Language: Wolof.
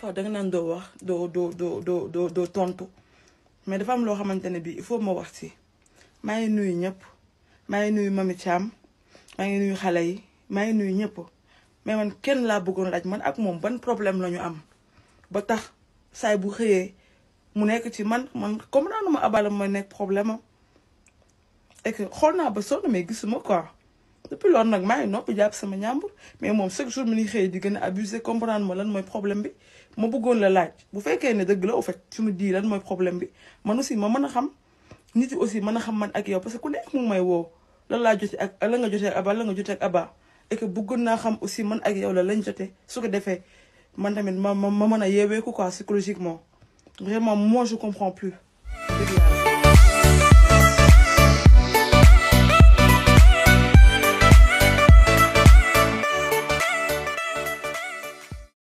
fois danga naan doo wax doo tontu mais dafa am loo xamante ne bii il faut ma wax ci. maa ngi nuyu ñëpp maa ngi nuyu Mami Thiam maa ngi nuyu xale yi maa ngi nuyu ñëpp mais man kenn laa bëggoon laaj man ak moom ban problème la ñu am ba tax saay bu xëyee mu nekk ci man comme naa ma abala ma nekk problème am et que xool naa ba sonn mais gisuma quoi depuis loolu nag maa ngi noppi jàpp sama ñàmbur mais moom chaque jour mi ngi xëy di gën a abusé comprendre ma lan mooy problème bi ma bëggoon la laaj bu fekkee ne dëgg la au fait su ma di lan mooy problème bi man aussi ma mën a xam nit yi aussi mën a xam man ak yow parce que ku nekk mu ngi may woo lan laa jotee ak la nga jotee ak Aba la nga jotee ak Aba et que bëggoon naa xam aussi man ak yow la lañ jotee su ko defee man tamit ma mën a yeeweeku quoi psychologiquement vraiment moi je comprends plus.